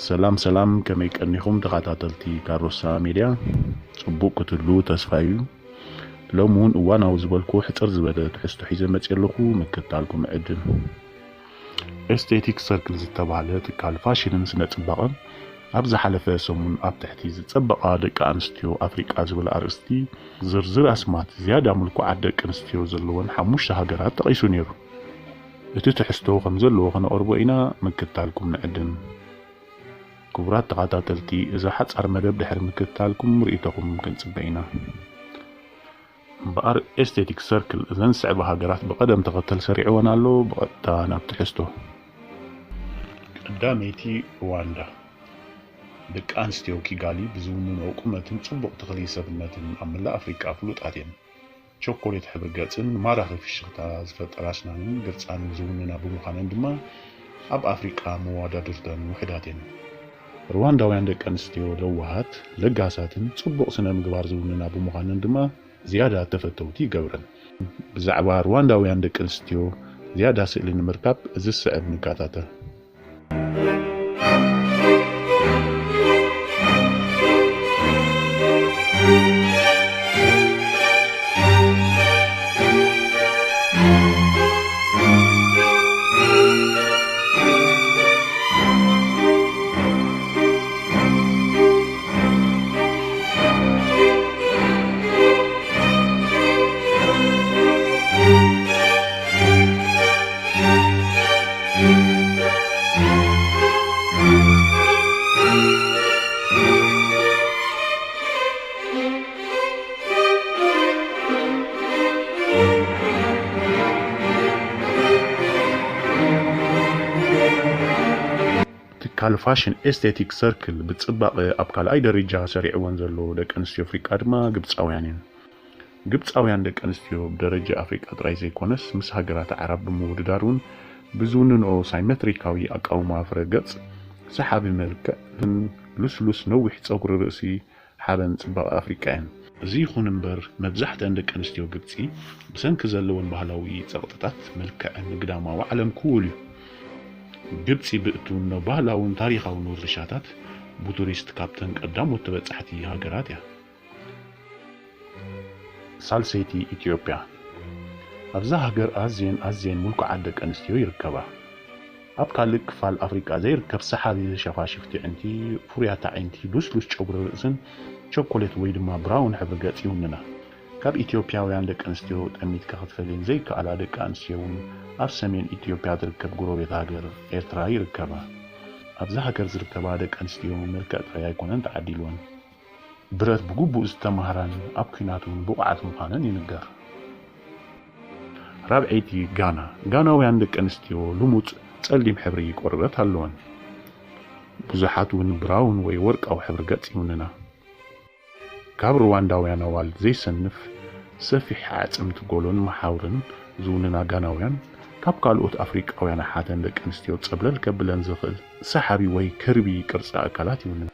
ሰላም ሰላም፣ ከመይ ቀኒኹም ተኸታተልቲ ካሮሳ ሜድያ? ጽቡቕ ክትህሉ ተስፋ እዩ። ሎሚ እውን እዋናዊ ዝበልኩ ሕጽር ዝበለ ትሕዝቶ ሒዘ መጽየ ኣለኹ፣ ምክትታልኩም ዕድም። ኤስቴቲክ ሰርክል ዝተባህለ ትካል ፋሽንን ስነ ጽባቐን ኣብ ዝሓለፈ ሰሙን ኣብ ትሕቲ ዝጸበቓ ደቂ ኣንስትዮ ኣፍሪቃ ዝብል ኣርእስቲ ዝርዝር ኣስማት ዝያዳ ምልኩዓት ደቂ ኣንስትዮ ዘለወን ሓሙሽተ ሃገራት ጠቒሱ ነይሩ። እቲ ትሕዝቶ ከም ዘለዎ ከነቕርቦ ኢና፣ ምክትታልኩም ንዕድም። ክቡራት ተኸታተልቲ፣ እዛ ሓጻር መደብ ድሕሪ ምክትታልኩም ርእይቶኹም ክንጽበ ኢና። እምበኣር ኤስቴቲክ ሰርክል እዘን ዝስዕባ ሃገራት ብቐደም ተኸተል ሰሪዕወን ኣሎ። ብቐጥታ ናብ ትሕዝቶ። ቀዳመይቲ ሩዋንዳ። ደቂ ኣንስትዮ ኪጋሊ ብዝውንንኦ ቁመትን ጽቡቕ ተኽሊ ሰብነትን ኣብ መላእ ኣፍሪቃ ፍሉጣት እየን። ቸኮሌት ሕብሪ ገጽን ማራኺ ፍሽኽታ ዝፈጠራ ኣስናንን ግርጻንን ዝውንና ብምዃነን ድማ ኣብ ኣፍሪቃ መወዳድርተን ውሑዳት እየን። ሩዋንዳውያን ደቂ ኣንስትዮ ለዋሃት፣ ለጋሳትን ጽቡቕ ስነ ምግባር ዝውንና ብምዃነን ድማ ዝያዳ ተፈተውቲ ይገብረን። ብዛዕባ ሩዋንዳውያን ደቂ ኣንስትዮ ዝያዳ ስእሊ ንምርካብ እዚ ዝስዕብ ንከታተል። ትካል ፋሽን ኤስቴቲክ ሰርክል ብጽባቐ ኣብ ካልኣይ ደረጃ ሰሪዕወን ዘሎ ደቂ ኣንስትዮ ኣፍሪቃ ድማ ግብጻውያን እየን። ግብጻውያን ደቂ ኣንስትዮ ብደረጃ ኣፍሪቃ ጥራይ ዘይኮነስ፣ ምስ ሃገራት ዓረብ ብምውድዳር እውን ብዝውንንኦ ሳይመትሪካዊ ኣቃውማ ፍረ ገጽ፣ ሰሓቢ መልክዕን ልስሉስ ነዊሕ ጸጉሪ ርእሲ ሓበን ጽባቐ ኣፍሪቃ እየን። እዚ ይኹን እምበር፣ መብዛሕትአን ደቂ ኣንስትዮ ግብጺ ብሰንኪ ዘለወን ባህላዊ ጸቕጥታት መልክዐን ንግዳማዊ ዓለም ክውል እዩ። ግብጺ ብእትውንኖ ባህላውን ታሪኻውን ውርሻታት ብቱሪስት ካብተን ቀዳሞት ተበጻሕቲ ሃገራት እያ። ሳልሰይቲ ኢትዮጵያ። ኣብዛ ሃገር ኣዝየን ኣዝየን ምልኩዓት ደቂ ኣንስትዮ ይርከባ። ኣብ ካልእ ክፋል ኣፍሪቃ ዘይርከብ ሰሓቢ ሸፋሽፍቲ ዕንቲ፣ ፍሩያት ኣዒንቲ፣ ልስሉስ ጨጉሪ ርእስን ቸኮሌት ወይ ድማ ብራውን ሕብሪ ገጽ ይውንና። ካብ ኢትዮጵያውያን ደቂ ኣንስትዮ ጠሚትካ ክትፈልየን ዘይከኣላ ደቂ ኣንስትዮ እውን ኣብ ሰሜን ኢትዮጵያ ትርከብ ጎረቤት ሃገር ኤርትራ ይርከባ። ኣብዛ ሃገር ዝርከባ ደቂ ኣንስትዮ መልክዕ ጥራይ ኣይኮነን ተዓዲልወን። ብረት ብግቡእ ዝተማህራን ኣብ ኲናት እውን ብቑዓት ምዃነን ይንገር። ራብዐይቲ ጋና። ጋናውያን ደቂ ኣንስትዮ ልሙጽ ጸሊም ሕብሪ ቆርበት ኣለወን። ብዙሓት እውን ብራውን ወይ ወርቃዊ ሕብሪ ገጽ ይውንና። ካብ ሩዋንዳውያን ኣዋልድ ዘይሰንፍ ሰፊሕ ኣዕጽምቲ ጎሎን መሓውርን ዝውንና ጋናውያን፣ ካብ ካልኦት ኣፍሪቃውያን ኣሓተን ደቂ ኣንስትዮ ጸብለል ከብለን ዝኽእል ሰሓቢ ወይ ከርቢ ቅርጺ ኣካላት ይውንና።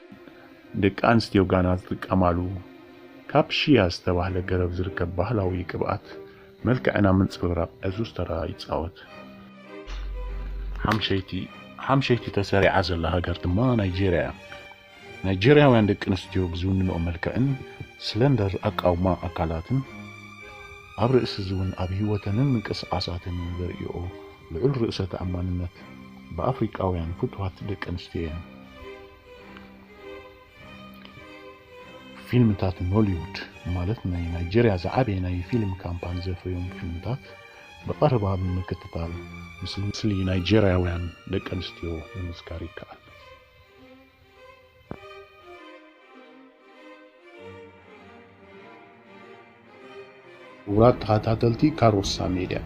ደቂ ኣንስትዮ ጋና ዝጥቀማሉ ካብ ሽያ ዝተባህለ ገረብ ዝርከብ ባህላዊ ቅብኣት፣ መልክዕን ኣብ ምንጽብራቕ ዕዙዝ ተራ ይጻወት። ሓምሸይቲ፣ ሓምሸይቲ ተሰሪዓ ዘላ ሃገር ድማ ናይጄርያ እያ። ናይጄርያውያን ደቂ ኣንስትዮ ብዝውንንኦ መልክዕን ስለንደር ኣቃውማ ኣካላትን፣ ኣብ ርእሲ እዚ እውን ኣብ ህይወተንን ምንቅስቓሳትን ዘርእይኦ ልዑል ርእሰ ተኣማንነት፣ ብኣፍሪቃውያን ፍቱዋት ደቂ ኣንስትዮ እየን። ፊልምታት ኖሊውድ፣ ማለት ናይ ናይጄርያ ዝዓበየ ናይ ፊልም ካምፓኒ ዘፍርዮም ፊልምታት ብቐረባ ብምክትታል፣ ምስ-፣ ምስሊ ናይጄርያውያን ደቂ ኣንስትዮ ምምስካር ይከኣል። ክቡራት ተኸታተልቲ ካሮሳ ሜድያ፣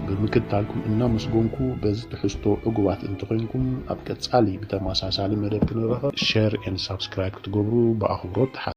ብምክትታልኩም እናመስገንኩ፣ በዚ ትሕዝቶ ዕጉባት እንተኾይንኩም፣ ኣብ ቀጻሊ ብተመሳሳሊ መደብ ክንራኸብ፣ ሸር ኤን ሳብስክራይብ ክትገብሩ ብኣኽብሮት